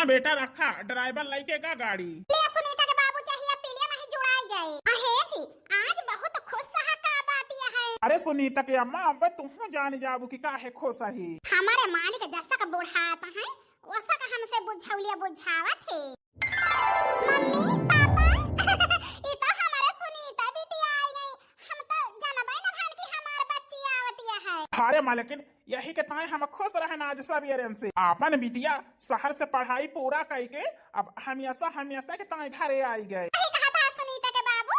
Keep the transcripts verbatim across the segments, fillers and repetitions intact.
बेटा रखा, ड्राइवर लइके का गाड़ी। ले सुनीता के बाबू चाहिए पीलिया नहीं जुड़ाई जाए। अहे जी, आज बहुत खुश रहा का बात यह है। अरे सुनीता के अम्मा, अब तुहूँ जान जाबू कि काहे खुश ही। हमारे मालिक जसक बुढ़ात है, ओसक हमसे बुझौलिया बुझावत है। मम्मी, पापा, ई तो हमारे सुनीता बिटिया आई गई। हम तो जानबे न भन कि हमार बच्ची आवतिया है। अरे मालकिन, यही के ताई हम खुश रहन आज सबेरन से। आपन बिटिया शहर से पढ़ाई पूरा कइके अब हमेशा हमेशा के ताई घरे आई गए। सही कहा था सुनीता के बाबू।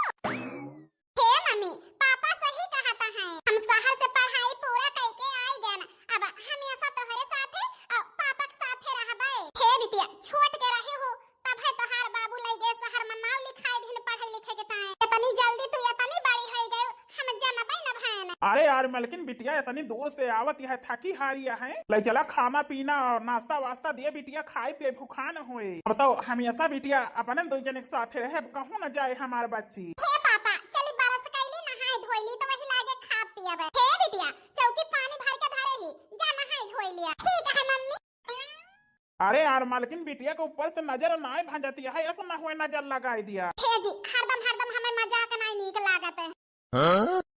हे मम्मी, पापा सही कहा था हैं। हम शहर से पढ़ाई पूरा कइके आई गए न, अब हमेशा तोहरे साथे और पापा के साथे रहबे। हे बिटिया, छोट के रहे हो, तब है तोहार बाबू लइ गए शहर में नाव लिखाए दिन पढ़े लिखे के ताई। इतनी जल्दी तू इतनी बड़ी हो गई, हम जानबे न भैन। अरे यार मलकिन, बिटिया इतनी दूर से आवत है, थकी हारी है, ले चला खाना पीना और नाश्ता वास्ता दिए बिटिया, खाए पिए भूखा न होए। अब तो हमेशा बिटिया अपने दो जने के साथ रहे, अब कहूँ न जाए हमार बच्ची। हे पापा, चली बरस कैली नहाए धोइली तो वही लागे खा पियब। हे बिटिया, चौकी पानी भर के धरे ही, जा नहाए धोई लिया। ठीक है मम्मी। अरे यार मालकिन, बिटिया के ऊपर से नजर नाय भंजती है, ऐसा ना हुए नजर लगाई दिया। हे जी, हरदम हरदम हमें मजाक नाय नीक लागत है।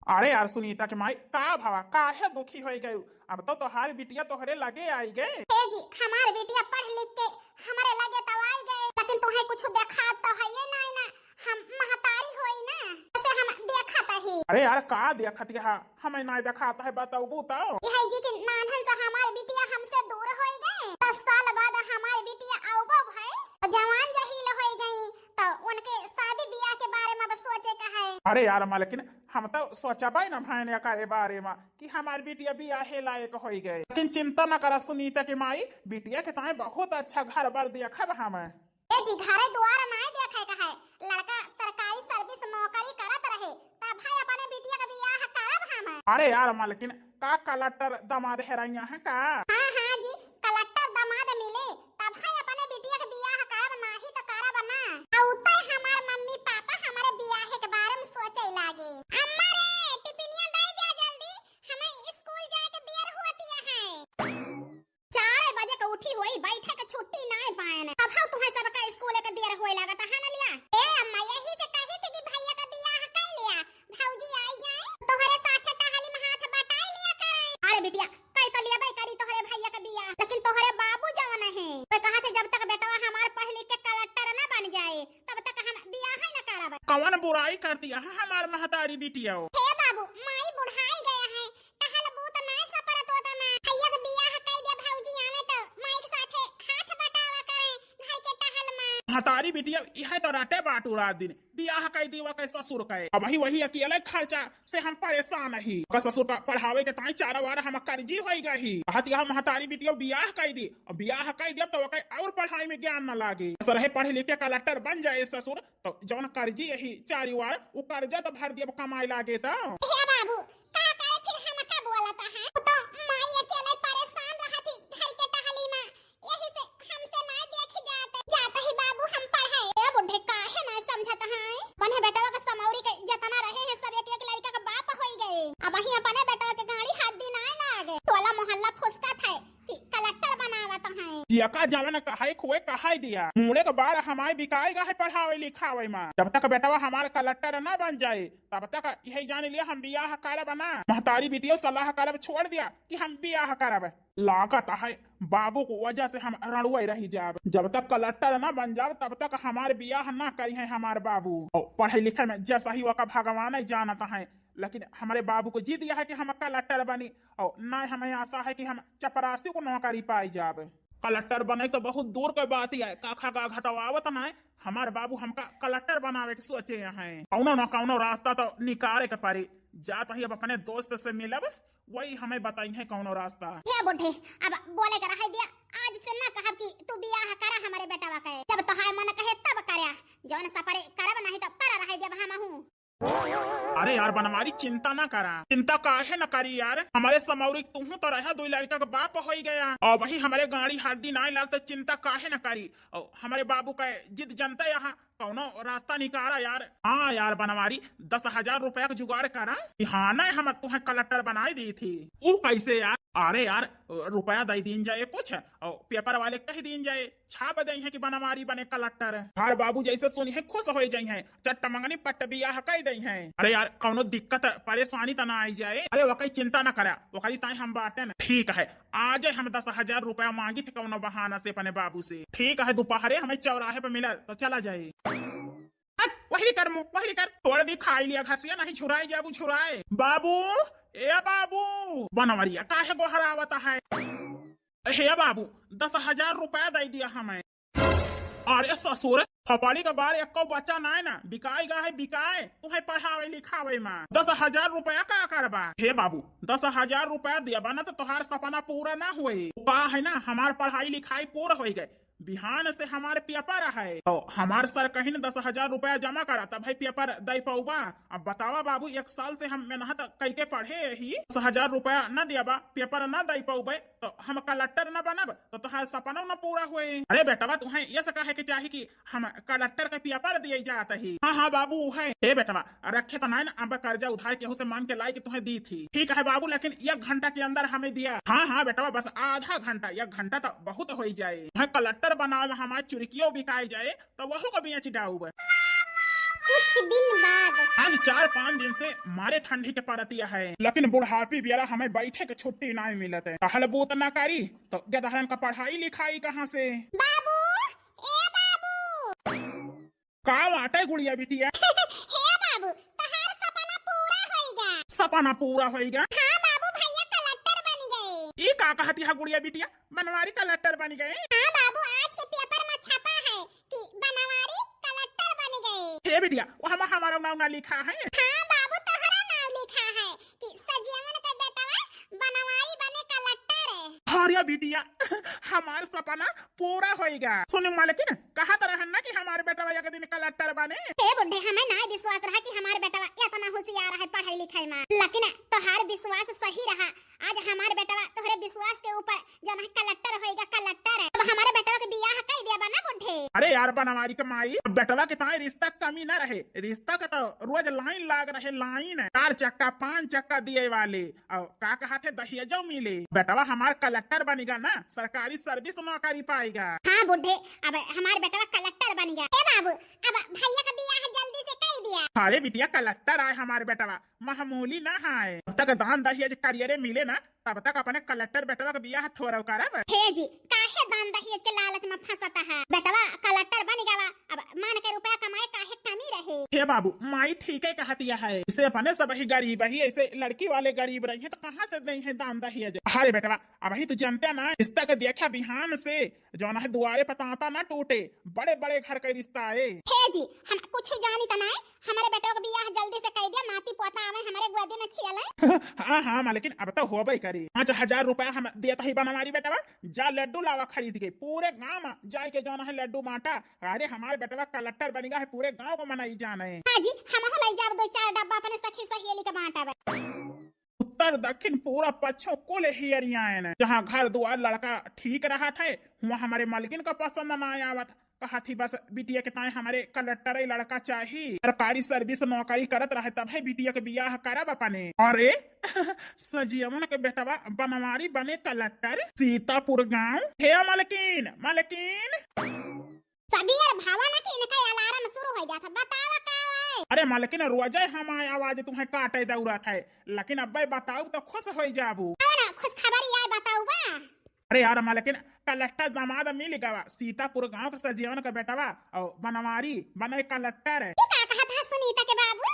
अरे यार सुनीता के माई, का भवा, काहे दुखी होई गयू? अब तो तोहार बिटिया तोहरे लगे आई गए। हे जी, हमार बिटिया पढ़ लिख के हमारे लगे तो आई गए, लेकिन तुम्हें कुछ देखा तो है ये नाय ना, हम महतारी होई ना, ऐसे हम देखत ही। अरे यार, का देखत हा? हमें नाय देखात है, बतौबू तो। यही जी कि नान्हन से हमार बिटिया हमसे दूर होई गए। दस साल बाद हमार बिटिया आउबो भई, जवान जहील होई गई, तो उनके शादी बियाह के बारे में अब सोचे का है। अरे यार मालकिन, हम तो सोचबे न भैन एकरे बारे में कि हमार बिटिया बियाहे लायक होई गए। लेकिन चिंता न करा सुनीता के माई, बिटिया के ताई बहुत अच्छा घर बर देखब हम। ए जी, घरे दुआर नाय देखे का है, लड़का सरकारी सर्विस नौकरी करत रहे, तब है अपने बिटिया का बियाह करब हम। अरे यार मालकिन, का कलेक्टर दामाद हेरैया है का? हाँ, हाँ जी, कलेक्टर दामाद मिले, तब है अपने बिटिया का बियाह करब, नाही तो करब ना। आ उतै हमार मम्मी पापा हमारे बियाहे के बारे में सोचे लागे। अम्मा रे, टिफिनिया दे जा जल्दी, हमें स्कूल जाए के देर होती है। चार बजे के उठी होई, बैठे के छुट्टी नाय पाएन। तब हौ तुहें सबका स्कूल के देर होए लागत है ना लिया। ए अम्मा, यही से कही थी कि भैया का बियाह कर लिया, भौजी आई जाए, तोहरे साथे टहली में हाथ बटाई लिया करे। अरे बिटिया, कई तो लेबे करी तोहरे भैया का बियाह, लेकिन तोहरे बाबू जवन है, वो कहा थे जब तक बेटवा हमार पढ़ लिख के कलेक्टर ना बन जाए, तब तक हम बियाह ही ना करब। कवन बुराई कर दिया है हमार महतारी बिटिया? हे बाबू, माई बुढ़ाई गया है, टहल बूत नाय सपरत होता ना। भैया के बियाह कई दे भौजी आवे तो माई के साथे हाथ बटावा करे घर के टहल में। महतारी बिटिया इहे तो रटे बाटू रात दिन, बियाह कई दीवा के ससुर के। अब वही वही अकेले खर्चा से हम परेशान ही। ओकर ससुर का पढ़ावे के ताई चारों वार हम कर्जी होई गई। कहत यह महतारी बिटिया बियाह कई दी, अब बियाह कई दिया तो ओके और पढ़ाई में ज्ञान न लागे। सरहे पढ़ लिख के कलेक्टर बन जाए ससुर, तो जौन कर्जी यही चारी वार, उ कर्जा तो भर दियब कमाए लागे तो। हे बाबू, का करे फिर हम का बोलत है? तो माई अकेले परेशान रहत ही घर के टहली में, यही से हमसे ना देख जात, जात ही बाबू हम पढ़े। ए बुढ़े काहे ना समझत है? अपने बेटवा के समौरी के जतना रहे हैं सब एक एक लड़का के बाप होई गए। अब वही अपने बेटवा के गाड़ी हड्डी ना लागे। टोला मोहल्ला फुसकत है कि कलेक्टर बनावत हैं। जियका जवन कहाई खुए कहाई दिया। मूड़े के बार हमारे बिकाए गा है पढ़ावे लिखावे में। जब तक बेटवा हमार कलेक्टर ना बन जाए, तब तक यही जान लिया हम बियाह करब ना। महतारी बिटियो सलाह करब छोड़ दिया कि हम बियाह करब। लागत है बाबू को वजह से हम रणुए रही जाब। जब तक कलेक्टर ना बन जाब, तब तक हमार बियाह ना करी है हमार बाबू। और पढ़े लिखे में जैसा ही वका भगवान ही जानत है, लेकिन हमारे बाबू को जिद यह है कि हम कलेक्टर बनी, और ना हमें आशा है कि हम चपरासी को नौकरी पाई जाब। कलेक्टर बने तो बहुत दूर के बात ही है, काखा का घटवावत ना है। हमार बाबू हमका कलेक्टर बनावे के सोचे हैं। कौनो ना कौनो रास्ता तो निकाले के पड़ी। जात ही अब अपने दोस्त से मिलब, वही हमें बताई है कौनो रास्ता। हे बुढ़े, अब बोले के रहे दिया, आज से ना कहब कि तू बियाह करा हमारे बेटवा के। जब तोहार मन कहे तब करया, जौन सपरे करब नहीं तो पर रहे देब हमहू। अरे यार बनवारी, चिंता ना करा। चिंता काहे ना करी यार, हमारे समौरी तुहू तो रहा, दो लड़का का बाप होई गया, और वही हमारे गाड़ी हड्डी नाय लाग, तो चिंता काहे ना करी। और हमारे बाबू का जिद जनता यहाँ कौनो रास्ता निकाला यार। हाँ यार बनवारी, दस हजार रुपया का जुगाड़ करा। हाँ ना, हम तुहें कलेक्टर बनाई दी थी। ऊ कैसे यार? अरे यार, रुपया दे दीन जाए कुछ, और पेपर वाले कह दीन जाए छाप दइहैं कि बनवारी बने कलेक्टर। हमार बाबू जैसे सुनिहैं, खुश होइ जइहैं, चट्ट मंगनी पट्ट बियाह कइ दइहैं। अरे यार, कउनो दिक्कत परेशानी त ना आइ जाए। अरे, ओकरी चिंता न करा, ओकरी ताईं हम बाटेन। ठीक है, आजै हम दस हजार रुपया माँगित है कउनो बहाना से अपने बाबू से। ठीक है, दुपहरे हमें चौराहे पे मिला तो चला जाए। हट, वहरी कर मुँह, वहरी कर। छोड़ दी, खाइ लिया घसिया, नहीं झुराइ जाबू, झुराइ। बाबू, ए बाबू, बनवरिया काहे गोहरावत है? हे बाबू, दस हजार रुपया दइ दिया हमें। अरे ससुर, फपड़ी के बार एक्को बच्चा नाहीं ना, बिकाइ गा है, बिकाइ। तुहैं पढ़ावै लिखावै मा दस हजार रुपया का करबा? हे बाबू, दस हजार रुपया देबा ना तो तोहार सपना पूरा ना होई। का है ना, हमार पढ़ाई लिखाई पूरा होइ गए, बिहान से हमार पेपर है, तो हमार सर कहिन दस हजार रुपया जमा करा, तब है पेपर दइ पउबा। अब बतावा बाबू, एक साल से हम मेहनत कइके पढ़े ही, दस हजार रुपया न देबा, पेपर न दइ पउबे, तो हम कलेक्टर न बनब, तो तोहार सपना न पूरा होई। अरे बेटवा, तुहैं ये से कहे के चाही कि हम कलेक्टर के पेपर दिए जात ही। हाँ, हाँ बाबू, है। ए बेटवा, रखे तो नाहीं ना, अब कर्जा उधार केहू से माँग के लाइ के तुहैं दी थी। ठीक है बाबू, लेकिन एक घंटा के अंदर हमें दिया। हाँ, हाँ बेटवा, बस आधा घंटा, एक घंटा तो बहुत होइ जाए। तुहैं कलेक्टर बनावे में हमार चुरकियो बिकाइ जाए, तो वहू को बेच डाउब। कुछ दिन बाद। आज चार पाँच दिन से मारे ठंडी के परतिया है, लेकिन बुढ़ापी बेरा हमें बैठे के छुट्टी नाहीं मिलत है। टहल बूत ना करी, तो गदहरन का पढ़ाई लिखाई कहाँ से? बाबू, ए बाबू। का बाटे गुड़िया बिटिया? हे बाबू, तोहार सपना पूरा होइगा। सपना पूरा होइगा? हाँ बाबू, भैया कलेक्टर बनि गए। ई का कहति है गुड़िया बिटिया, बनवारी कलेक्टर बनि गए? हाँ बाबू, आज के पेपर में छपा है कि बनवारी कलेक्टर बनि गए। हे बिटिया, वो हम, हमारा नाम ना लिखा है? हाँ बाबू, तोहरा नाम लिखा है कि सजियवन के बेटवा बनवारी बने कलेक्टर है। अरे बिटिया, हमार सपना पूरा होइगा। सुन मलकिन, कहत रहन ना कि हमार बेटवा एक दिन कलेक्टर बने। ए बुढ़े, हमें नाहीं विश्वास रहा कि हमार बेटवा इतना होशियार है पढ़ाई लिखाई में, लेकिन तोहार विश्वास सही रहा। आज हमार बेटवा तोहरे विश्वास के ऊपर जौन है कलेक्टर होइगा, कलेक्टर। अब हमारे बेटवा के बियाह कइ देबा ना बुढ़े। अरे यार बनवारी के माई, अब बेटवा के ताईं रिश्ता कमी ना रहे, रिश्ता के तो रोज लाइन लाग रहे, लाइन। चार चक्का, पाँच चक्का दिए वाले, और का कहत है, दहेजो मिले। बेटवा हमार कलेक्टर बनिगा ना, सरकारी सर्विस नौकरी पाइगा। हाँ बुढ़े, अब हमार बेटवा कलेक्टर बनिगा। ए बाबू, अब भैया का बियाह जल्दी से कइ दिया। अरे बिटिया, कलेक्टर आए हमार बेटवा, मामूली ना है। जब तक दान दहेज करियरे मिले ना, तब तक अपने कलेक्टर बेटवा के बियाह थोरव करब। हे जी, काहे दान दहेज के लालच में फंसत है? बेटवा कलेक्टर बनि गवा, अब मान के रुपया कमाए काहे कमी रहे? हे बाबू, माई ठीके कहतिया है, इसे अपने सब ही गरीब ही, ऐसे लड़की वाले गरीब रही है तो कहाँ से देइहैं दान दहेज? अरे बेटवा, अबही तू जनते ना, रिश्ता के देखा बिहान से जौन है दुआरे पर तांता ना टूटे, बड़े बड़े घर का रिश्ता है। हे जी, हम कुछ जानी त नाय, हमारे बेटवा के बियाह जल्दी से कइ दिया, नाती पोता आवे हमारे गोदी में खेले। हाँ, हाँ, मालकिन, अब तो होबे करी। पाँच हजार रुपया हम देत ही बनवारी बेटवा, जा लड्डू लावा खरीद के, पूरे गाँव में जाए के जौन है लड्डू बाँटा। अरे हमारे बेटवा कलेक्टर बनिगा है, पूरे गाँव को मनई जाने। हाँ जी, हमहू लइ जाब दो चार डब्बा अपने सखी सहेली के बाँटब। उत्तर दक्षिण पूरा पच्छिम कुल हेरियाएन, जहाँ घर दुआर लड़का ठीक रहत है, हुआँ हमारे मलकिन का पसंद ना आवत। कहत ही बस बिटिया के ताईं हमारे कलेक्टर लड़का चाही, सरकारी सर्विस नौकरी करत रहे, तब है बिटिया के बियाह करब अपने। अरे सजियवन के बेटवा बनवारी बने कलेक्टर, सीतापुर गाँव। हे मलकिन, मलकिन। सबेर भवा ना कि इनका अलार्म शुरू होइ जात है, बतावा का है? अरे मलकिन, रोजे हमार आवाज तुहैं काटे दौड़त है, लेकिन अब्बे बताउब तो खुश होइ जाबू। कौन खुशखबरी आए बताउबा? अरे यार मलकिन, कलेक्टर दामाद मिल गवा, सीतापुर गाँव के सजियवन के बेटवा, और बनवारी बने कलेक्टर। ई का कहत है सुनीता के बाबू?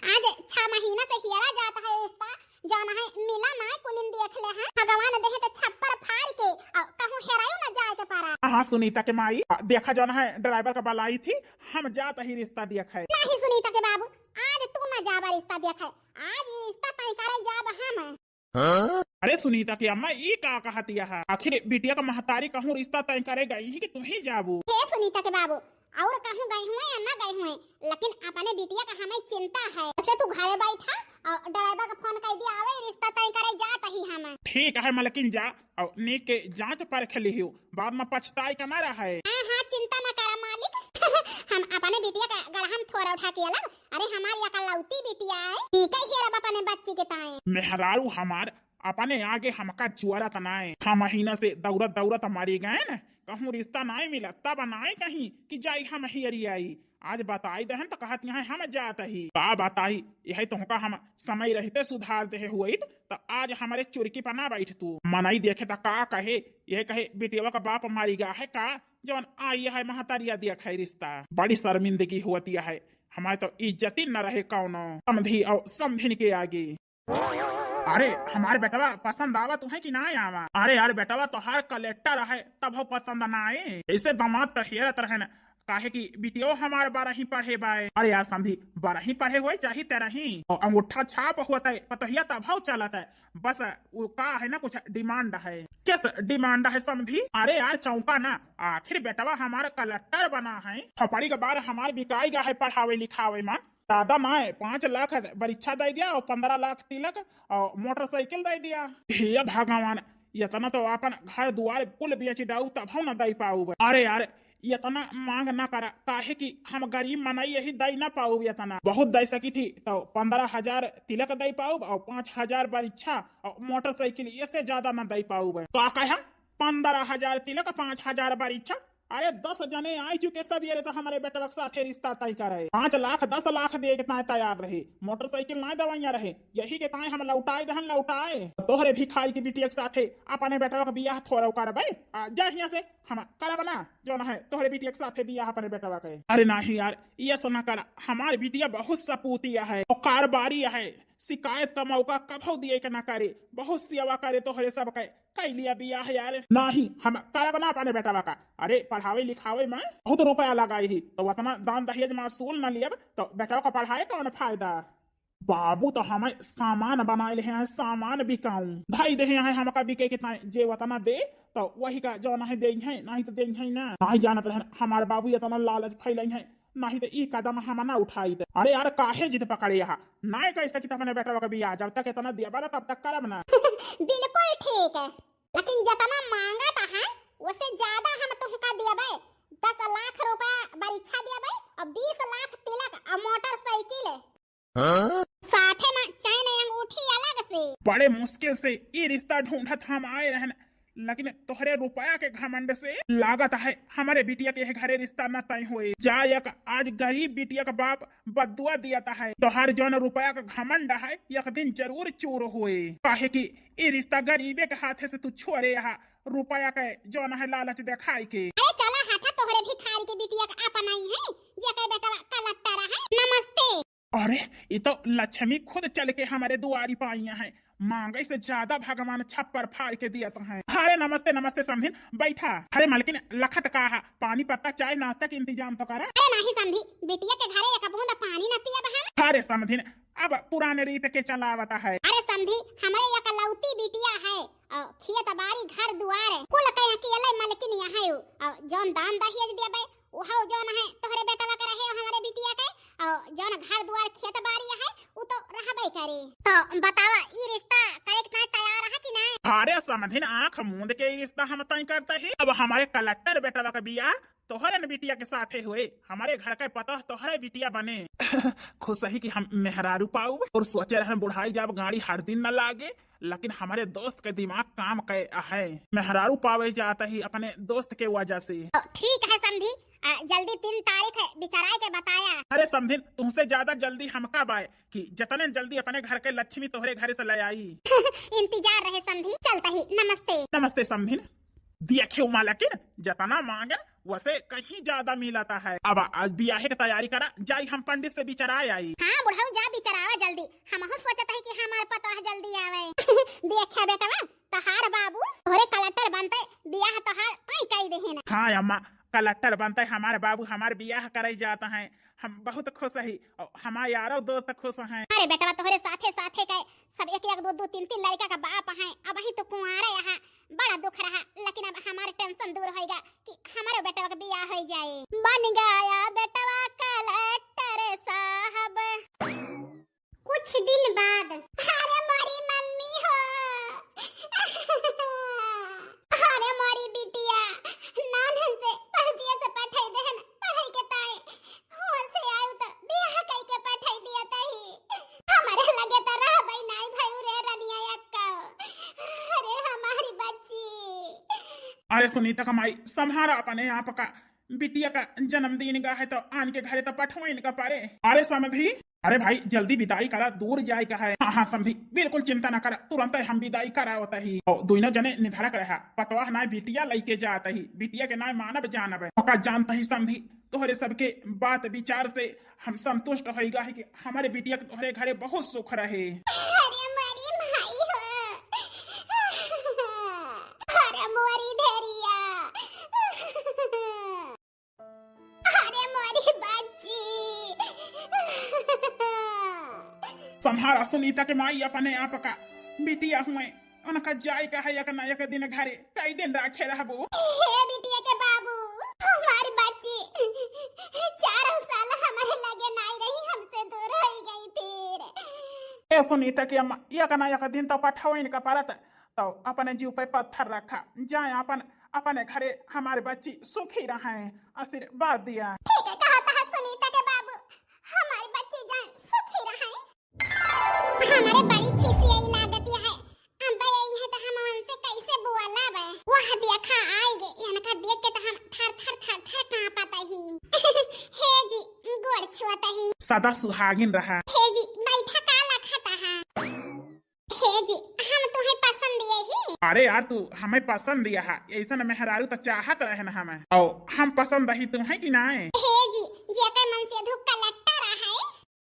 आज छह महीना से हियरा जात है रिश्ता, जौन है मिला नाय, कुलिन देख ले हैं। भगवान देहे त छप्पर फाड़ के, और कहूँ हेरायु न जाए के पारा। हाँ, हाँ, सुनीता के माई, आ, देखा जौन है ड्राइवर का बलाई थी, हम जात ही रिश्ता देखे। नहीं सुनीता के बाबू, आज तू न जाबा रिश्ता देखे, आज ई रिश्ता तय करे जाब हम। हाँ? अरे सुनीता के अम्मा, ई का कहतिया है? आखिर बिटिया का महतारी कहूँ रिश्ता तय करे गई ही कि तू ही जाबू? हे सुनीता के बाबू, और कहूँ गई हुए या ना गई हुए, लेकिन अपने बिटिया का हमें चिंता है। ऐसे तू घरे बैठा और ड्राइवर का फोन कर दिया, आवे रिश्ता तय करे जात ही हम। ठीक है मलकिन, जा और नीक के जाँच परख लिहियो, बाद में पछताए का ना रहे। हाँ, हाँ, चिंता ना करा मालिक। हम अपने बिटिया का गड़हम थोड़ा उठा के अलग, अरे हमार एकलौती बिटिया है, नीक ही रब अपने बच्ची के ताए। मेहरारू हमार अपने आगे हमका जुअरत नाय। छह महीना से दौड़त दौड़त मरी गए न, कहूँ रिश्ता नाय मिला, तब नाय कहीं कि जाई हम हियरी आई। आज बताई दहन त कहत यहाँ हम जात ही। का बताई, यही तोहका हम समय रहते सुधार देहे हुइत त आज हमरे चुरकी पर ना बैठ तू। मनई देखे त का कहे, यह कहे बिटिया का बाप मारी गा है का, जौन आई है महतारिया देखे रिश्ता। बड़ी शर्मिंदगी होती है, हमारे तो इज्जत ही न रहे कौनो समधी और समधिन के आगे। अरे, हमार बेटवा पसंद आवा तुहे कि ना आवा? अरे यार बेटवा, तोहार कलेक्टर है, तब हो पसंद ना आए। ऐसे दामाद तो हेरत रहे न, काहे कि बिटियो हमार बारह ही पढ़े बाए। अरे यार समधी, बारह ही पढ़े हुए चाहे तेरह ही, और अंगूठा छाप होता है, पतोहिया तब हो चलत है। बस वो का है ना, कुछ डिमांड है। किस डिमांड है समधी? अरे यार चौका ना, आखिर बेटवा हमार कलेक्टर बना है, खोपड़ी के बार हमार बिकाई गा है पढ़ावे लिखावे में। ज्यादा ना है, पाँच लाख बरिच्छा दे दिया और पन्द्रह लाख तिलक और मोटरसाइकिल दे दिया। हे भगवान, इतना तो अपन घर दुआर कुल बेच डाऊ तब हम ना दे पाऊब। अरे यार, इतना मांग ना करा, काहे कि हम गरीब मनई यही दे ना पाऊब इतना। बहुत दे सकी थी तो पन्द्रह हजार तिलक दे पाऊब और पाँच हजार बरिच्छा और मोटरसाइकिल, इससे ज्यादा ना दे पाऊब। का कहे हम? पन्द्रह हजार तिलक, पाँच हजार बरिच्छा। अरे दस जने आई चुके सब ये रे से हमारे बेटवा के साथे रिश्ता तय करे। पाँच लाख, दस लाख दे के ताए तैयार रहे, मोटरसाइकिल ना दवाइया रहे, यही के ताए हम लौटाए दहन लौटाए। तोहरे भिखारी की बिटिया के साथे अपने बेटवा के बियाह थोड़ा करबे, आ, जा हियां से हम करब ना, जौन है तोहरे बिटिया के साथे बियाह अपने बेटवा के। अरे नाही यार, ये सो ना करा, हमार बिटिया बहुत सपूतिया है और कारोबारी है, शिकायत का मौका कभो दिए के ना करे, बहुत सेवा करे तोहरे सब के। कई लिया बियाह यार। नाही, हम करब ना अपने बेटवा का। अरे पढ़ावे लिखावे में बहुत रुपया लगाई ही, तो उतना दान दहेज में वसूल न लियब तो बेटवा का पढ़ाए कौन फायदा? बाबू तो हमें सामान बनाए ले हैं, सामान बिकाऊं धाई दे हैं हमका बिके के ताई, जे उतना दे तो वही का जौन है दे हैं, नहीं तो दे हैं ना। नहीं जानत रहन हमार बाबू इतना लालच फैलाई है, नहीं तो ई कदम हम ना उठाइत। अरे यार काहे जिद पकड़े यहाँ, ना कह सकी तो अपने बेटवा के बियाह जब तक इतना दिया बड़ा तब तक करब ना। बिल्कुल ठीक है, लेकिन जितना मांगत है उससे ज्यादा हम तुमका दियबे। दस लाख रुपया बरिच्छा दियबे और बीस लाख तिलक और मोटरसाइकिल। हाँ? साथे में चैन अंगूठी अलग से। बड़े मुश्किल से ई रिश्ता ढूंढत हम आए रहन, लेकिन तोहरे रुपया के घमंड से लागत है हमारे बिटिया के घरे रिश्ता न तय होए। जा एक आज गरीब बिटिया का बाप बद्दुआ दियत है, तोहार जौन रुपया का घमंड है एक दिन जरूर चूर होए, काहे कि ई रिश्ता गरीबे के हाथे से तू छोड़े हा, रुपया के जौन है लालच देखाई के। अरे चला हटा, तोहरे भिखारी के बिटिया का अपनाई है, जे के बेटवा कलेक्टर है। नमस्ते। अरे, ये तो लक्ष्मी खुद चल के हमारे दुआरी पे आई हैं, मांगे से ज्यादा भगवान छप्पर फाड़ के दियत हैं। अरे नमस्ते, नमस्ते समधिन, बैठा। अरे मलकिन, लखत का है, पानी पत्ता, चाय नाश्ता के इंतजाम तो करा। अरे नाही समधी, बिटिया के घरे एक बूंद पानी न पियब हम। अरे समधिन, अब पुराने रीत के चलावत है। अरे समधी, हमरे एकलौती बिटिया है, और खेत बारी घर दुआर कुल के अकेले मलकिन यहाँ है, और जौन दान दहेज देबे उहो जौन है तोहरे बेटवा के रहे, हमरे बिटिया के, और जौन घर दुआर खेत बारी है, उ तो रहबे करे। तो बतावा, ई रिश्ता करे के ताई तैयार है कि नहीं? अरे समधिन, आंख मूंद के ई रिश्ता हम तय करते ही। अब हमारे कलेक्टर बेटवा का बियाह तोहरे न बिटिया के साथे होए, हमारे घर के पतोह तोहरे बिटिया बने। खुश ही कि हम मेहरारू पाऊ और सोचे रहन बुढ़ाई जाब गाड़ी हर दिन न लागे, लेकिन हमारे दोस्त के दिमाग काम कै है। मेहरारू पावे जात ही अपने दोस्त के वजह से। तो ठीक है समधी, आ, जल्दी तीन तारीख है, बिचराए के बताया। अरे समधिन, तुमसे ज्यादा जल्दी हमका बाय कि जतने जल्दी अपने घर के लक्ष्मी तोहरे घरे से ले आई। इंतजार रहे समधी, चलता ही, नमस्ते। नमस्ते समधिन। देखियो मालकिन, जतना मांगे वसे कहीं ज्यादा मिलता है। अब आज बियाहे के तैयारी करा, जाई हम पंडित से बिचराए आई। हाँ बुढ़ऊ, जा बिचरावा जल्दी, हमहू सोचत है कि हमार पतोह जल्दी आवे। देखा बेटवा, तोहार बाबू तोहरे कलेक्टर बनते बियाह तोहार तय कई देहे ना। हाँ अम्मा, कलेक्टर बनते हमार बाबू हमार बियाह करे जात हैं, हम बहुत खुश ही और हमार यारो दोस्त खुश हैं। अरे बेटवा, तोहरे साथे साथे के सब एक एक दो दो तीन तीन लड़का का बाप हैं, अबही तो कुंवारे यहाँ, बड़ा दुख रहा, लेकिन अब हमार टेंशन दूर होइगा कि हमारे बेटवा के बियाह हो जाए। बन गया बेटवा कलेक्टर साहब। कुछ दिन बाद। अरे मोरी मम्मी हो, अरे मोरी बिटिया, नानन से परदेस पठाई देहन, पढ़ाई के ताई। हुआ से आयु त बियाह कई के पठाई दिया तही। हमरे लगे त रहबई नाई भयू रे रनिया अक्का। अरे सुनीता का माई, सम्हारा अपने आप का, बिटिया का जन्मदिन का है तो आन के घरे तो पठवाइन का परे। अरे समधी, अरे भाई जल्दी बिदाई करा, दूर जाए का है। हाँ हाँ समधी, बिल्कुल चिंता ना करा, तुरंत हम बिदाई करा होता ही। ओ, दोनों जने निधरक रहा, पतवाह नाय बिटिया लइके जात ही, बिटिया के नाय मानब जानब। ओका जानत ही समधी, तोहरे सबके बात विचार से हम संतुष्ट होइगा है कि हमारे बिटिया के तोहरे घरे बहुत सुख रहे। अरे मोरी माई हो, अरे मोरी धरिया, अरे मोरी बच्ची। सम्हारा सुनीता के माई अपने आप का, बिटिया हुए, उनका जाए का है एक ना एक दिन घरे, कई दिन राखे रहबो। हे बिटिया के बाबू, हमारी बच्ची चारों साल हमारे लगे नाई रही, हमसे दूर हो गई फिर। ए सुनीता के अम्मा, एक ना एक दिन तो पठवाइन का परत, तो अपने जीव पे पत्थर रखा, जाए अपन, अपने घरे हमारे बच्ची सुखी रहे, आशीर्वाद दिया। ठीक है, कहत है सुनीता के बाबू, हमारी बच्ची जाए सुखी रहे। हमारे बड़ी खिसियाई लागत है, अब आई है तो हम उनसे कैसे बोलब? वह देखा आएगे, इनका देख के तो हम थर थर थर थर कांपत ही। हे जी, गोड़ छुअत ही। सदा सुहागिन रहा। हे जी, बैठा का लखत है? हे जी, हम तुम्हें पसंद यही। अरे यार, तू हमें पसंद यह है, ऐसा मेहरारू तो चाहत रहे ना हमें। और हम पसंद ही तुम्हें कि नाय? हे जी, जेकर मन से धू कलेक्टर है,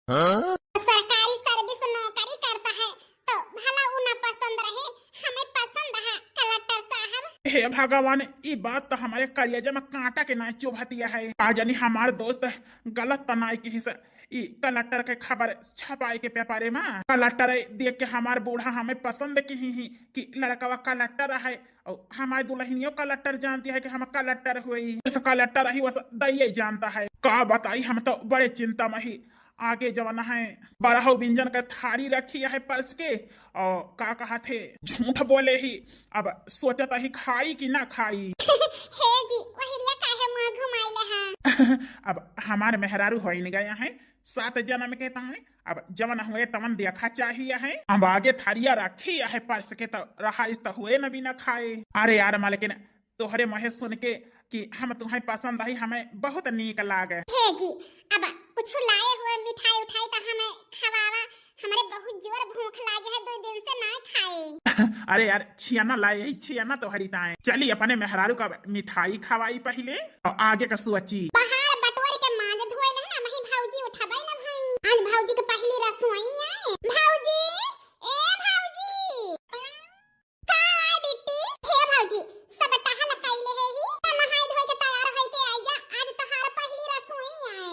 हाँ? सरकारी सर्विस नौकरी करता है, तो भला उ ना पसंद रहे, हमें पसंद है कलेक्टर साहब। हे भगवान, ई बात तो हमारे कलेजा में कांटा के नाय चुभतिया है। का जानी हमार दोस्त गलत तो नाय किहिस, ई कलेक्टर के खबर छपाए के पेपरे में। कलेक्टर देख के हमार बूढ़ा हमें पसंद किही ही कि लड़कवा कलेक्टर है, और हमार दुल्हनियो कलेक्टर जानती है कि हम कलेक्टर हुई। इस कलेक्टर ही बस दैये जानता है। का बताई, हम तो बड़े चिंता में ही। आगे जवन है, बारह व्यंजन का थारी रखी है परस के, और का कहा थे, झूठ बोले ही। अब सोचत ही खाई कि ना खाई। हे जी, वही रिया काहे मुंह घुमाइले हैं? अब हमार मेहरारू होइन गया है सात जन्म के ताए, अब जवन हुए तवन देखा चाहिए है। अब आगे थारिया रखी है परस के, तो रहा इस तो हुए न बिना खाए। अरे यार मालकिन, तोहरे मुँहे सुन के कि हम तुम्हें पसंद आई, हमें बहुत नीक लागे। हे जी, अब कुछ लाए हुए मिठाई उठाई तो हमें खवावा, हमरे बहुत जोर भूख लागे है, दो दिन से नाय खाए। अरे यार, छियाना लाए ही, छियाना तोहरी ताए। चली अपने मेहरारू का मिठाई खवाई पहिले और आगे का सोची। बाहर बटोर के मांज धोए ले ना, वही भौजी उठाबे ना भाई। आज भौजी के पहली रसोई आए। भौजी, ए भौजी। का आए बिट्टी? हे भौजी, सब टहल कइले है ही, त नहाए धोए के तैयार होई के आई जा, आज तोहार पहली रसोई आए।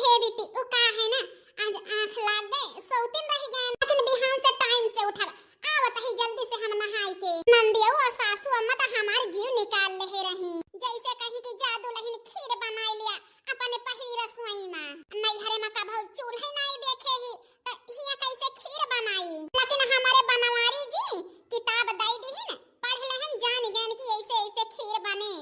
हे बिट्टी, उ का है ना, आज आँख लाग गए, सौतिन रह गए, लेकिन बिहान से टाइम से उठब, आवत ही जल्दी से हम नहाई के। नंदियो और सासू अम्मा त हमार जीव निकाल ले रही, जैसे कही कि जा दुल्हन खीर बनाई लिया अपने पहली रसोई में। नैहरे में कभौ चूल्हे नाई देखे ही, त हियां कैसे खीर बनाई? लेकिन हमारे बनवारी जी किताब दई दिहिन, पढ़ लेहन, जान गएन कि ऐसे ऐसे खीर बने।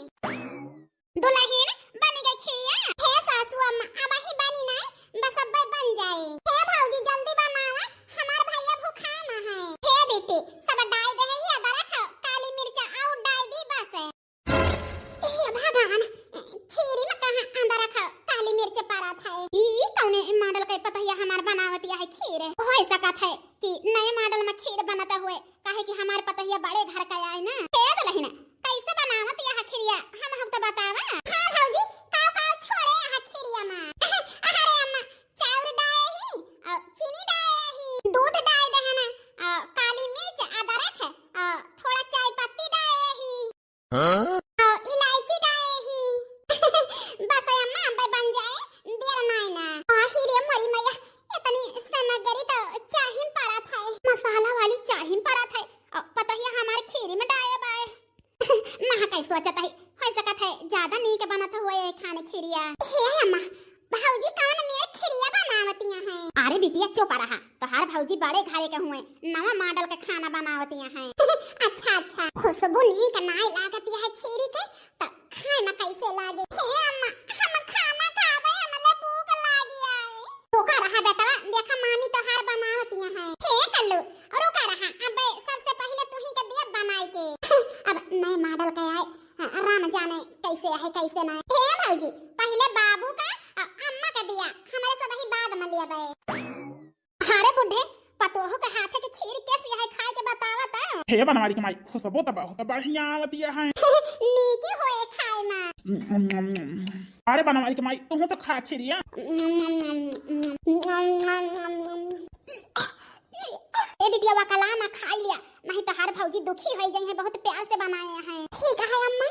दुल्हन बन गई खीरिया। हे सासू अम्मा, अब ही बनी नाई, बस अब बन जाए। हे भौजी जल्दी बनावा, हमार भैया भूखा ना है। हे बेटी, सब डाई दे ही, अदरक, काली मिर्च और डाई दी बस। हे भगवान, खीरी में कहाँ अंदर रखा काली मिर्च पड़त है? ई कौने मॉडल के पतोहिया हमार बनावतिया है खीर? हो सकत है कि नए मॉडल में खीर बनत हुए, काहे कि हमार पतोहिया बड़े घर का आए ना। हे दुल्हन, कैसे बनावतिया है खीरिया? हम हम तो बतावा। हाँ भौजी, का का छोड़े है खीरिया में? अरे अम्मा, चाउर डाए ही और चीनी डाए ही, दूध डाए दे है ना, और काली मिर्च, अदरक और थोड़ा चाय पत्ती डाए ही। हाँ? और इलायची डाए ही। बस अम्मा, अब्बे बन जाए, देर नाय ना। आही रे मोरी मैया, इतनी सामग्री तो चाही में पड़त है, मसाला वाली चाही में पड़त है, और पतोहिया हमार खीरी में डाए बाए। महा कई सोचत है, हो सकत है ज्यादा नीक बनत हुए खाने खीरिया। हे अम्मा, भौजी कौन मेर खीरिया बनावतिया हैं? अरे बिटिया चुप रहा, तोहार भौजी बड़े घरे के हुए, नवा मॉडल के खाना बनावतिया हैं। अच्छा अच्छा, खुशबू नीक नाय लागतिया है खीरी के, त खाए में कैसे लागे? हे अम्मा, हम खाना खाबे, हमले भूख लागी आए। रुका रहा बेटवा, देखा मामी तोहार बनावतिया हैं। हे कल्लू, रुका रहा, अब सबसे पहले तू ही के देब बनाई के। अब नए मॉडल के आए, जी, पहिले बाबू का अ अम्मा का दिया, हमरे सबही बाद में लेबे। अरे बुढ़े, पतोहू के हाथे के खीर कैसी है, खाए के बतावा त। हे बनवारी के माई, खुशबू त बहुत बढ़िया आवतिया है। नीकी होए खाए में। अरे बनवारी के माई, तुहू त खा खीरिया। ए बिटिया, वकला ना खाई लिया, नहीं तो हर भौजी दुखी हो गई है, बहुत प्यार से बनाए हैं। ठीक है अम्मा।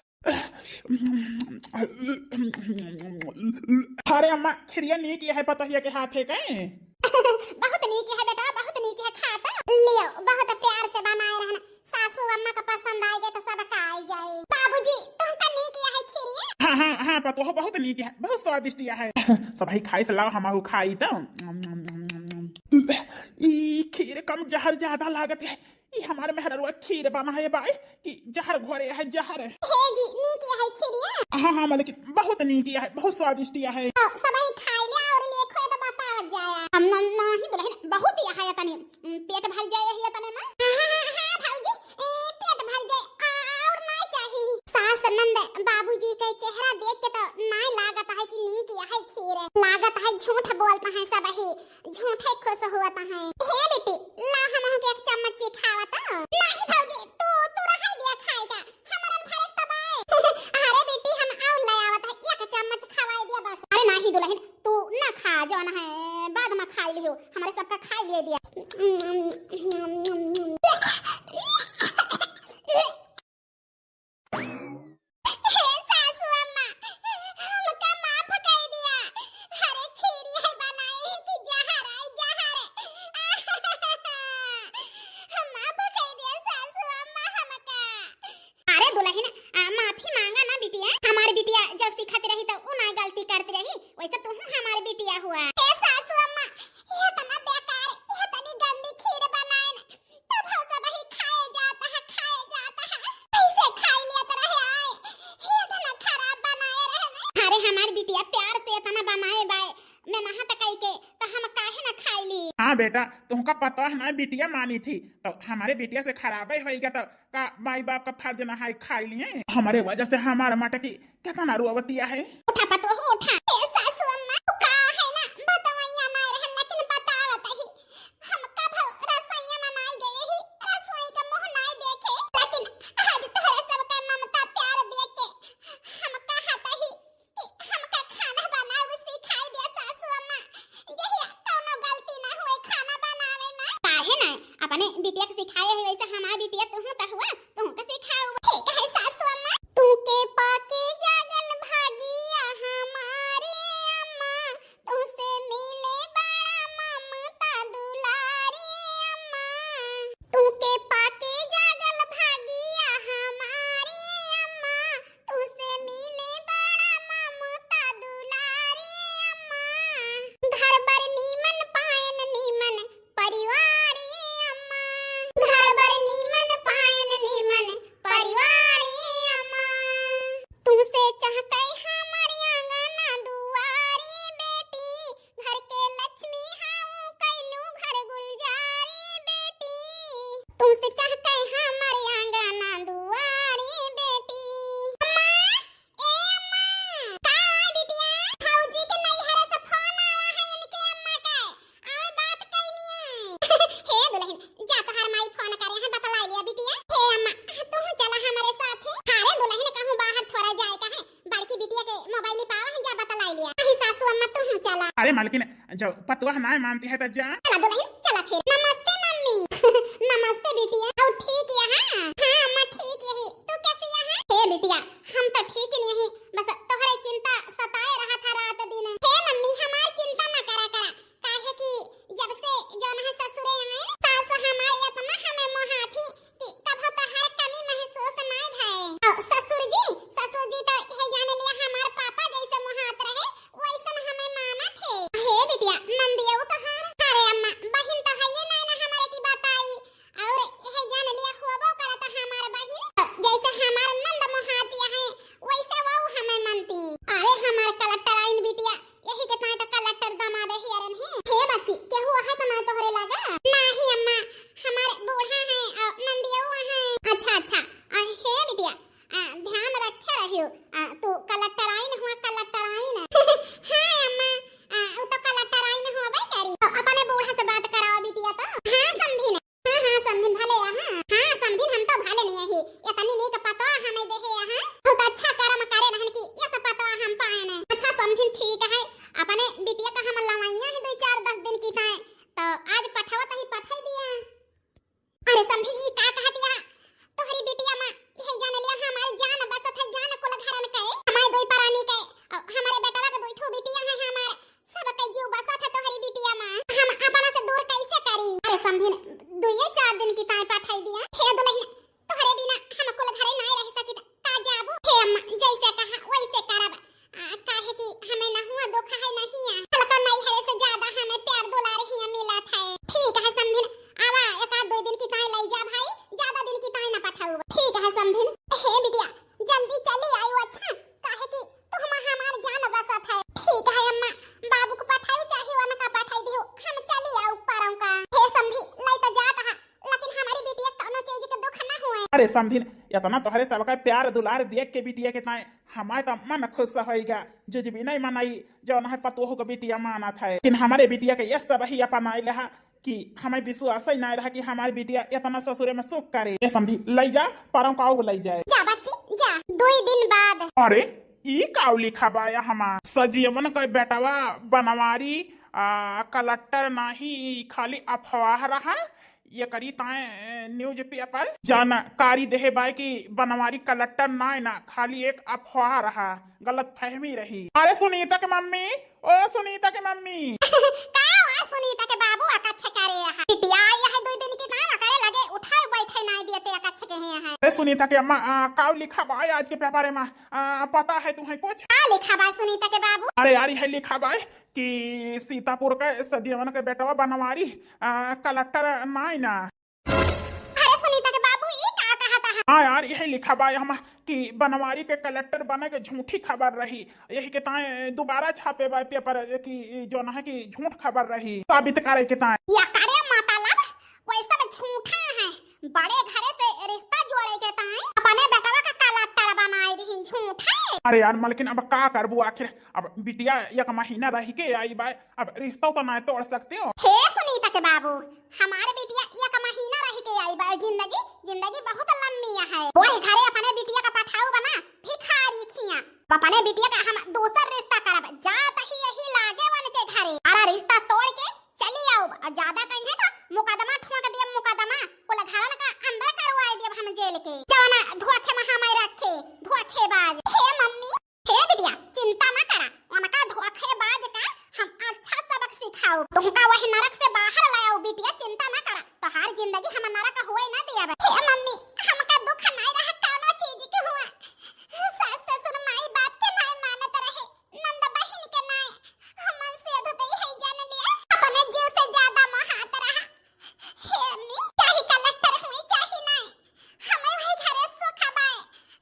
अरे अम्मा, खीरिया नीक है पतोहिया के हाथे के। बहुत नीक है बेटा, बहुत नीक है, खा त। लियो, बहुत प्यार से बनाए रहना। सासू अम्मा का पसंद आए गए तो सबका आए जाए। बाबूजी, तुमका नीक है खीरिया? हाँ, हाँ, हाँ पतोह, बहुत नीक है, बहुत स्वादिष्ट है। सबही खाई से लाओ, हमहू खाई तो। ई खीर कम जहर ज्यादा लागत है। ई हमार मेहररुआ खीर बनाए बाय कि जहर घोरे है, जहर। हे जी, नीक है खीरिया? हाँ, हाँ, मलकिन, बहुत नीक है, बहुत स्वादिष्ट है। आओ, सबही खाई ले और लेखो तो बतावत जाया। हम ना, नाही दुलहिन, बहुत ही है तनी, उम, पेट भर जाए है तने में। हाँ, हाँ, हाँ, हाँ, भौजी, ए, पेट भर जाए, आ, और ना चाही। सास नंद बाबूजी के चेहरा देख के तो ना लागत है कि नीक है खीर। लागत है झूठ बोलता है सबही। झूठे खुश हुआ त है। हे बेटी, ला हमहू के एक चम्मच चिखावा त। नाही भौजी, तू, तू रहे दिया खाए का, हमरन भरे तबाए। अरे बेटी, हम आउर ले आवत है, एक चम्मच खवाए दिया बस। अरे नाही दुलहिन, तू ना खा, जौन है बाद में खा लियो, हमरे सबका खा लिए दिया। हे सासू अम्मा, हमका माफ कर दिया। अरे खीरी है बनाई कि जहर है, जहर। माफ कर दिया सासू अम्मा हमका। अरे दुलहिन, आ, माफी मांगा ना बिटिया। हमार बिटिया जब सीखत रही तो उ ना गलती करती रही, वैसे तुहू हमार बिटिया हुआ। हे सासू अम्मा, ये तना बेकार, ये तनी गंदी खीर बनाए ना। तब हम सबही खाए जाता है, खाए जाता है। कैसे खाई लेत रहे आए? ये इतना खराब बनाए रहे ना। अरे हमार बिटिया प्यार से इतना बनाए बाए, मैं नहा तकाई के, तो हम काहे ना खाई ली? हाँ बेटा, तुमका पता है ना बिटिया मानी थी, तो हमारे बिटिया से खराब ही होइगा, तो का माई बाप का फर्ज ना है खाई लिए? हमारे वजह से हमार मटकी कितना रोवतिया है। उठा पतोह, उठा। ए सासू अम्मा, तू का है ना, बतवैया ना रहल, लेकिन बतावत ही। हम कभो रसोइया में नाई गए ही, रसोई का मुंह नाई देखे, लेकिन आज तोहरे सबका ममता प्यार देख के हम कहत ही कि हमका खाना बनावे सिखाई दे सासू अम्मा। जहिया कौनो गलती ना हुए खाना बनावे में। काहे ना, अपने बिटिया के सिखाए है, वैसे हमार बिटिया तुहू त हुआ, तुहू के सिखाऊ। ठीक है सासू अम्मा। तू के पाके जागल भागिया हमारे अम्मा, तुहसे मिले बड़ा ममता दुलारी अम्मा। तू के पाके जागल भागिया हमारी अम्मा, तुहसे मिले बड़ा ममता दुलारी अम्मा। घर बर नीमन पायन नीमन परिवारी अम्मा। घर बर नीमन पायन नीमन परिवारी अम्मा। तुहसे चहकै हमर आंगन दुआरी बेटी, घर के लक्ष्मी हाउ कैलू घर गुलजारी बेटी। तुहसे चहकै हमर आंगन दुआरी बेटी। अम्मा, ए अम्मा। का है बिटिया? भौजी के नैहरे से फोन आवा है इनके अम्मा के। आवे बात कैलिए। हे दुलहिन, जा तोहार माई फोन करे हैं, बतलाई लिया बिटिया। हे अम्मा, तू चला हमारे साथ है। अरे दुलहिन, कहूँ बाहर थोड़ा जाए का है, बड़की बिटिया के मोबाइल पावा है, जा बतलाई लिया। नहीं सासू अम्मा, तू चला। अरे मालकिन, जब पतोह नाय मानती है तो जा। चला दुलहिन, चला फिर। नमस्ते मम्मी। नमस्ते बिटिया, और ठीक है? हाँ, हाँ अम्मा, ठीक यही। तू कैसी है? हे बिटिया, हम तो ठीक ही नहीं, बस तोहरे चिंता सताए रहा था रात दिन। हे मम्मी, हमार चिंता ना करा करा, काहे कि जब से जौन है ससुरे आए, सास हमार इतना हमें मोहाथी कि कभो तोहार कमी महसूस नाय भए। और ससुर जी, ससुर जी तो यह जान लिया हमार पापा जैसे मोहात रहे, वैसन हमें मानत है। हे बिटिया, नंदिया वो तोहार। अरे अम्मा, बहिन तो है ये नाय ना हमारे की बताई, और यह जान लिया होबो करत हमार बहिन, जैसे हमार नंद मोहाती है, वैसे वो हमें मनती। अरे हमार कलेक्टर आइन बिटिया, यही के ताई तो कलेक्टर दमाद हियरन है। हे बच्ची, केहू है तो ना तोहरे लगा? नाही अम्मा, हमार बूढ़ा है, अ, नंदियो है। अच्छा, अच्छा, अ, हे बिटिया, अ, ध्यान रखे रहियो, अ, तू कलेक्टर आइन हुआ, कलेक्टर अरे समधिन, इतना तोहरे सबका प्यार दुलार देख के बिटिया के ताए हमारे तो मन खुश होइगा। जुजबी नहीं मनाई, जौन है पतोहू का बिटिया मानत है, लेकिन हमारे बिटिया के ये सब ही अपनाई लेहा कि हमें विश्वास ही नहीं रहा कि हमारे बिटिया इतना ससुरे में सुख करे। ए समधी, लई जा, परम काऊ लई जाए। जा बच्ची, जा, दुई दिन बाद। अरे, ई काऊ लिखा बाया हमार सजीवन का बेटवा बनवारी, आ, कलेक्टर नाही, खाली अफवाह रहा। ये करी ताए, ए, न्यूज़पेपर जानकारी देहे बाय कि बनवारी कलेक्टर नाय ना, खाली एक अफवाह रहा, गलत फहमी रही। अरे सुनीता के मम्मी, ओ सुनीता के मम्मी। का हुआ सुनीता के बाबू, अकच्छ करे यहाँ? बिटिया आई है दुई दिन की, ना करे लगे उठाए बैठे नाय दिए ते अकच्छ के हैं। अरे सुनीता के अम्मा, आ, काऊ लिखा बाय आज के पेपर में? आ, पता है तुम्हें कुछ? का लिखा बाय सुनीता के बाबू? अरे यार, यही लिखा बाय कि सीतापुर के सजीवन के बेटवा बनवारी, आ, कलेक्टर नाय ना। अरे सुनीता के बाबू, ई का कहता है? हाँ यार, यही लिखा बाय हम कि बनवारी के कलेक्टर बने के झूठी खबर रही, यही के ताए दोबारा छापे बाय पेपर कि जौन है कि झूठ खबर रही, साबित करे के ताए। या करे मतलब, वैसे में झूठा है, बड़े घरे से रिश्ता जोड़े के ताए अपने बेटवा का कलेक्टर बनाए दिहिन, झूठा है। अरे यार मलकिन, अब का करबू आखिर, अब बिटिया एक महीना रह के आई बाय, अब रिश्ता तो ना तोड़ सकते हो। हे सुनीता के बाबू, हमारे बिटिया एक महीना रह के आई बा, जिंदगी, जिंदगी बहुत लम्बी है। वही घरे अपने बिटिया का पठाऊ बना, भिखारी खिया। अपने बिटिया का हम दूसर रिश्ता करब, जात ही यही लागे वन के घरे। अरे रिश्ता तोड़ के चली आओ, और ज्यादा कहीं है तो मुकदमा ठोक दिया, मुकदमा कुल घरन का अंदर करवाए दिया हम जेल के। जवना धोखे में हमें रखे, धोखेबाज। हे मम्मी, हे बिटिया, चिंता ना करा, उनका धोखेबाज का हम अच्छा सबक सिखाओ, तुमका वही नरक से बाहर ले आओ बिटिया, चिंता ना करा, तोहार जिंदगी हम नरक होए ना दिया बा। हे मम्मी, हमका दुख नाय रहा कौनो चीज के हुआ, सास ससुर माई बाप के नाय मानत रहे, नंद बहिन के नाय, हमन से अधुतई है जान लिया, अपने जीव से ज्यादा महात रहा। हे अम्मी, चाहे कलेक्टर हुई, चाहे नाय, हमें वही घरे सुख बाय,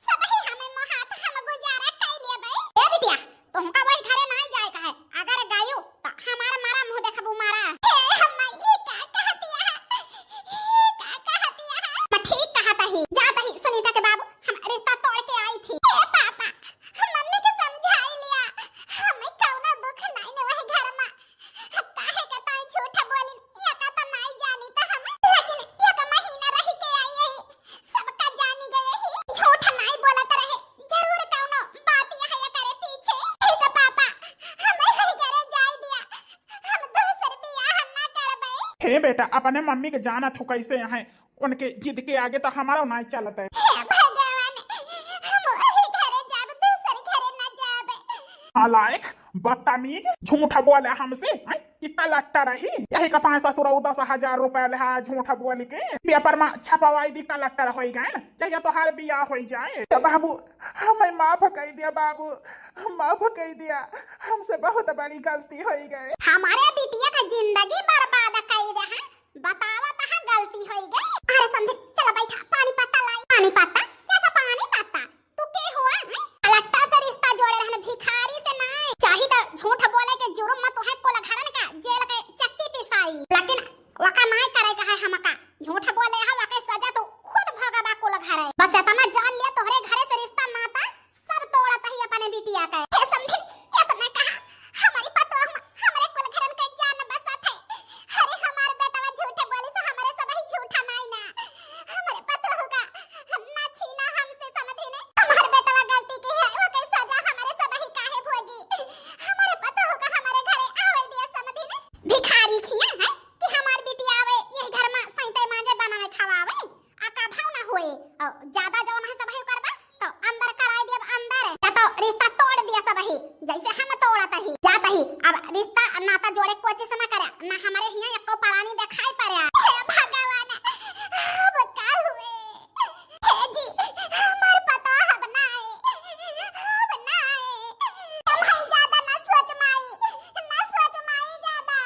सबही हमें मोहात हम गुजारा कई लेबे। ए बिटिया, तुमका वही घरे नाय जाए का है, अगर गयो तो हमारा मारा मुंह देखबू मारा। हे अम्मा, ई का कहतिया है? ई का कहतिया है? मैं ठीक कहत ही, जात ही सुनीता के बाबू, हम रिश्ता तोड़ के आई थी। ए पापा, मम्मी के समझाई लिया, हमें कौनो दुख नाय न वही घर में। काहे के ताई झूठ बोलिन, एका त नाई जानी त हम, लेकिन एक महीना रह के आई है, सबका जानी गए ही। झूठ नाई बोलत रहे, जरूर कौनो बात है एकरे पीछे। हे से पापा, हमें हई घरे जाए दिया, हम दूसर बियाह ना करबे। हे बेटा, अपने मम्मी के जानत हो कैसे हैं, उनके जिद के आगे तो हमारा नाई चलत है। हे भगवान, हम वही घरे जाब, दूसर घरे ना जाबे। नालायक, बदतमीज, झूठ बोले हमसे, हैं, कि कलेक्टर रही। यही कथा है ससुर, दस हजार रुपया ले, हाँ, झूठ बोल के पेपर में छपवाई दी, कलेक्टर होई गए न, जहिया तोहार बियाह होई जाए। ए बाबू, हमें माफ कई दिया बाबू, माफ कई दिया, हमसे बहुत बड़ी गलती होई गए। हमारे बिटिया का जिंदगी बर्बाद कई दे हैं, बतावा तहाँ गलती होई गई। अरे समधी, चला बैठा, पानी पत्ता लाई। पानी पत्ता? कैसा पानी पत्ता? तू के हुआ, हैं? कलेक्टर से रिश्ता जोड़े रहन, भिखारी से नाय। चाही त झूठ बोले के जुर्म में तोहे कुल घरन का जेल के चक्की पिसाई, लेकिन वका नाय करे का है हमका। झूठ बोले है, वके सजा तू खुद भोगबा कुल घरे। बस इतना जान लिया, तोहरे घरे से रिश्ता नाता सब तोड़त ही अपने बिटिया के। हे समधी, ऐसा ना कहा, हमारी पतोह में हमरे कुल घरन के जान बसत है। अरे हमार बेटवा झूठ बोली से हमरे सब ही झूठा नाई ना। हमरे पतोह का ना छीना हमसे समधी ने। हमार बेटवा गलती की है, ओके सजा हमरे सब ही काहे भोगी? हमरे पतोह का हमरे घरे आवे दिया समधी ने। भिखारी खिया है कि हमार बिटिया आवे ये घर में सैते मांजे बनावे खवावे। आ का भाव ना होए। और ज्यादा जौन है सबही करबा, तो अंदर कराई दियब अंदर। या तो रिश्ता तोड़ दिया सबही, जैसे हम तोड़त ही, जात ही। अब रिश्ता नाता जोड़े कोचिस ना करे, ना हमरे हियां एको परानी देखाई पड़े। हे भगवान, अब का हुए? हे जी, हमार पता अब ना आए, अब ना आए। तुम ही ज्यादा ना सोच माई, ना सोच माई ज्यादा।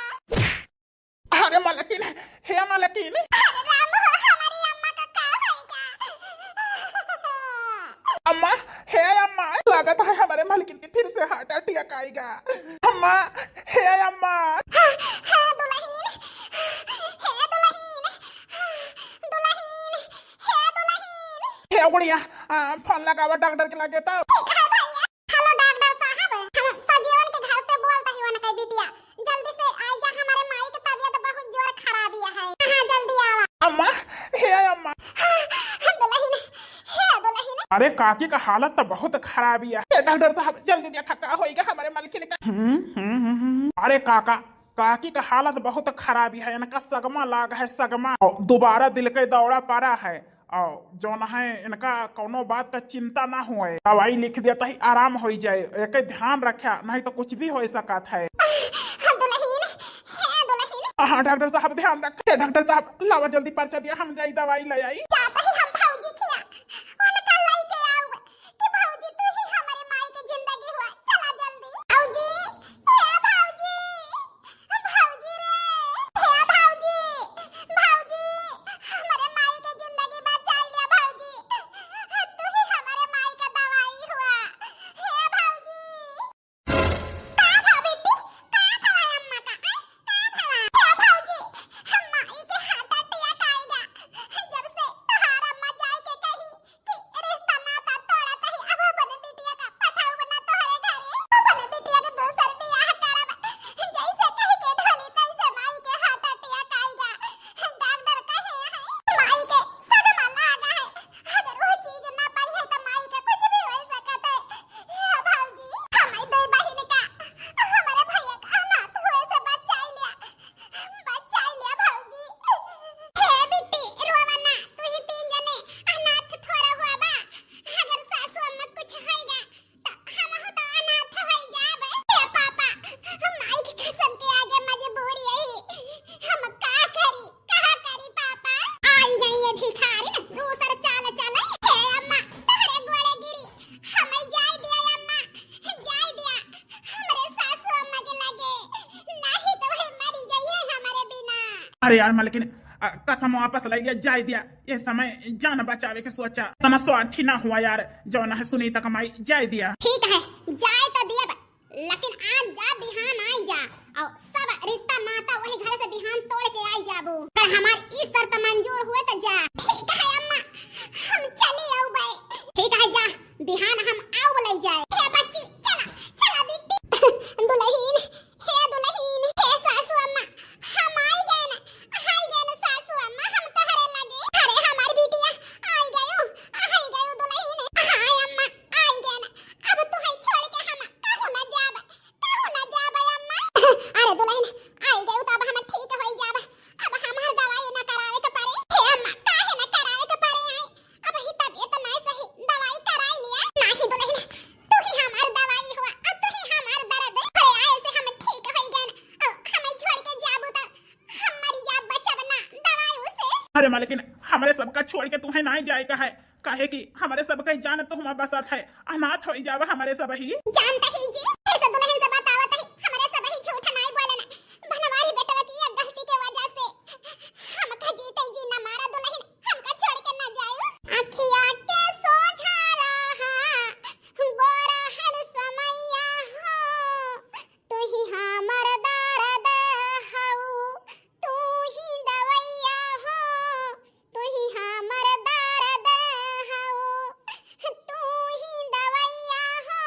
अरे मलकिन, हे मलकिन। अरे राम हो, हमारी अम्मा का का होइगा? अम्मा, हे अम्मा, लागत है हमारे मलकिन के फिर से heart attack आइगा। अम्मा, हे अम्मा। हाँ, हाँ, दुलहिन, हे दुलहिन, दुलहिन, हे दुलहिन। ए गुड़िया, आ, फोन लगावा डॉक्टर के लगे तो। ठीक है भैया। हेलो डॉक्टर साहब, हम सजीवन के घर से बोलत ही, उनके बिटिया, जल्दी से आइ जा, हमरे माई के तबियत बहुत जोर खराब है। हाँ, जल्दी आवा। अम्मा, हे अम्मा। हाँ, दुलहिन, हे दुलहिन। अरे काकी का हालत तो बहुत खराब है। ए डॉक्टर साहब, जल्दी देखा का होइगा हमरे मलकिन का। हम्म, हम्म, हम्म, हम्म। अरे काका, काकी का हालत बहुत खराब है, इनका सगमा लाग है, सगमा। और दोबारा दिल के दौरा पड़ा है। और जौन है, इनका कौनो बात का चिंता ना होए, दवाई लिख देत ही, आराम होइ जाए, एक ध्यान रख्या, नहीं तो कुछ भी होइ सकत है। हाँ, दुलहिन, हे दुलहिन। हाँ, डॉक्टर साहब ध्यान रख। ए, डॉक्टर साहब, लावा जल्दी पर्चा दिया, हम जाई दवाई ले आई। जात ही हम भौजी खिया, उनका लइके आउब कि भौजी तू ही हमरे माई के जिंदगी हुआ, चला जल्दी। भौजी, हे भौजी, भौजी रे, हे भौजी, भौजी, हमरे माई के जिंदगी बचाई लिया भौजी, तू ही हमरे माई का दवाई हुआ, हे भौजी। का भा बिट्टी, का भा अम्मा का, आय, का भा? हे भौजी, हम माई के हार्ट अटैक आइगा, जब से तोहार अम्मा जाए के कही, कि रिश्ता नाता तोड़त ही, अब अपने बिटिया का पठाउब ना तोहरे घरे, अपने बिटिया के दूसर बियाह करब। जैसे कही के ढोली तैसे माई के हार्ट अटैक आइगा। डॉक्टर कहे हैं, माई के सदमा लागा है, अगर वो चीज ना पाई है तो माई का कुछ भी हो सकत है। हे भौजी, हमारी दो बहिन का, हमारे भैया का अनाथ हुए से बचाई लिया। बचाई लिया भौजी। हे बिट्टी, रोवा ना, तू ही तीन जने अनाथ थोड़ा हुआ बा। अगर सासू अम्मा कुछ होइगा, तो हमहू तो अनाथ होई जाबे। हे पापा, हम माई के कसम के आगे मजबूरी है। हम का करी, का करी पापा? आई गई ये भिखारी, दूसर चाल चले। हे अम्मा, तोहरे गोड़े गिरी, हमें जाए दिया अम्मा, जाए दिया। हमरे सासू अम्मा के लगे, नाही तो वही मरी जाइए हमरे बिना। अरे यार मलकिन, अ, कसम वापस ले लिया, जाए दिया। ये समय जान बचावे के सोचा, तना स्वार्थी ना हुआ यार, जौन है सुनीता का माई, जाए दिया। ठीक है, जाए तो दिया बा, लेकिन आज जा, बिहान आई जा, और सब रिश्ता नाता वही घर से बिहान तोड़ के आई जाबू। अगर हमार ई शर्त मंजूर हुए तो जा। ठीक है अम्मा, हम चली आउबे। ठीक है जा, बिहान हम आउब ले जाए। हे बच्ची, चला, चला बिट्टी। दुलहिन, हे दुलहिन, हे सासू अम्मा, हम आई गए ना, आई गए ना सासू अम्मा, हम तोहरे लगे। अरे हमार बिटिया, आई गयो, आई गयो दुलहिन। हाय अम्मा, आई गए ना। अब तुहई छोड़ के हम कहूँ ना जाब, कहूँ ना जाब अम्मा। अरे दुलहिन, आई गयो तो अब हम ठीक होई जाब। अब हमार दवाई ना करावे के पड़े। हे अम्मा, काहे ना करावे के पड़े आई? अब ही तबियत नाई सही, दवाई कराई लिया। नाही दुलहिन, तू ही हमार दवाई हुआ, अब तू ही हमार दर्द। अरे आए से हम ठीक होई गए ना। ओ, हमें छोड़ के जाबू तो हम मरी जाब, बचब ना दवाई उसे। अरे मलकिन, हमरे सबका छोड़ के तुम्हें नाई जाए का है, काहे कि हमरे सबका जान तो हुआ बसत है, अनाथ होई जाब हमरे सब ही। जानत ही जी, ऐसे दुलहिन से बतावत ही, हमरे सब ही झूठ नाई बोले ना। बनवारी बेटवा की एक गलती के वजह से हमका जीते जी न मारा दुलहिन, हमका छोड़ के ना जायो। अखिया के सोझा रहा, गोरहन समैया हो, तू ही हमर दर्द हऊ, तू ही दवैया हो, तू ही हमर दर्द हऊ, तू ही दवैया हो।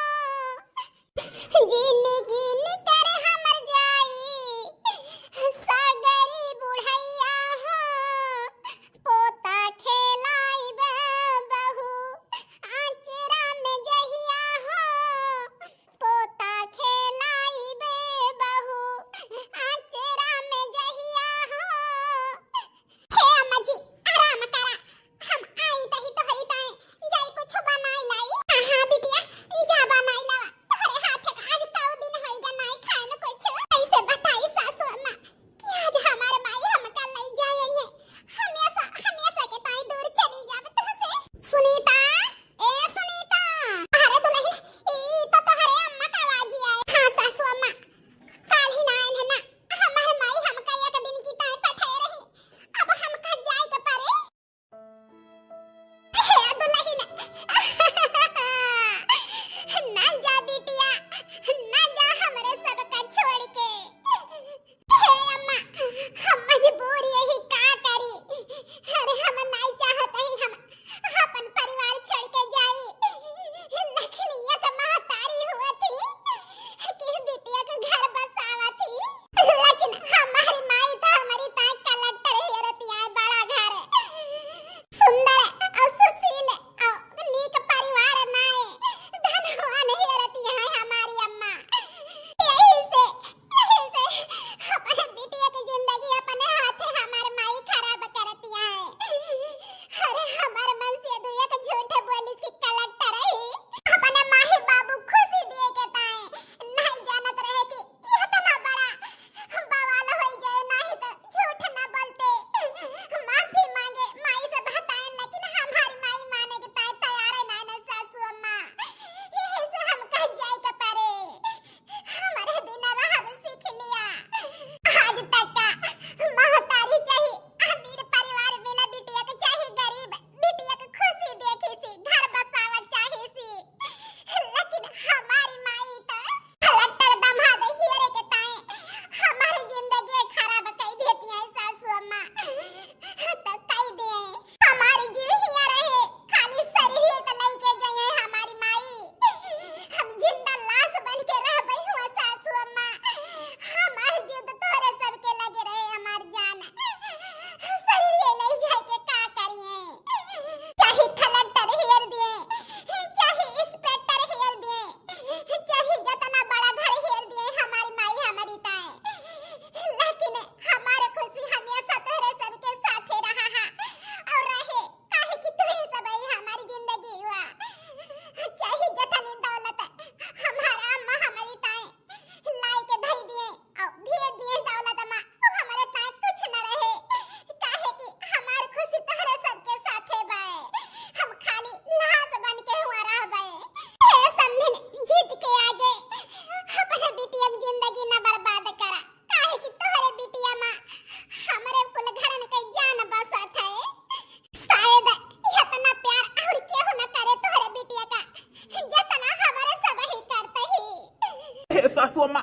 सासू अम्मा,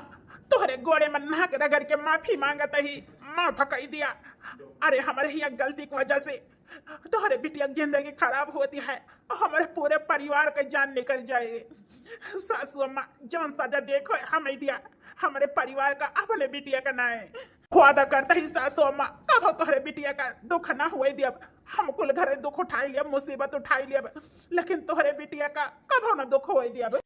तोहरे गोड़े में नाक रगड़ के माफी मांगत ही, माफ कई दिया। अरे, हमरे ही एक गलती की वजह से तोहरे बिटिया की जिंदगी खराब होती है और हमरे पूरे परिवार का जान निकल जाए। सासू अम्मा, जौन सजा देखो हमें दिया, हमरे परिवार का, अपने बिटिया का ना है। वादा करता ही सासू अम्मा, कबो तोहरे बिटिया का दुख ना होए दियब। हम कुल घरे दुख उठाई लियब, मुसीबत उठाई लियब, लेकिन तोहरे बिटिया का कबो ना दुख होए दियब।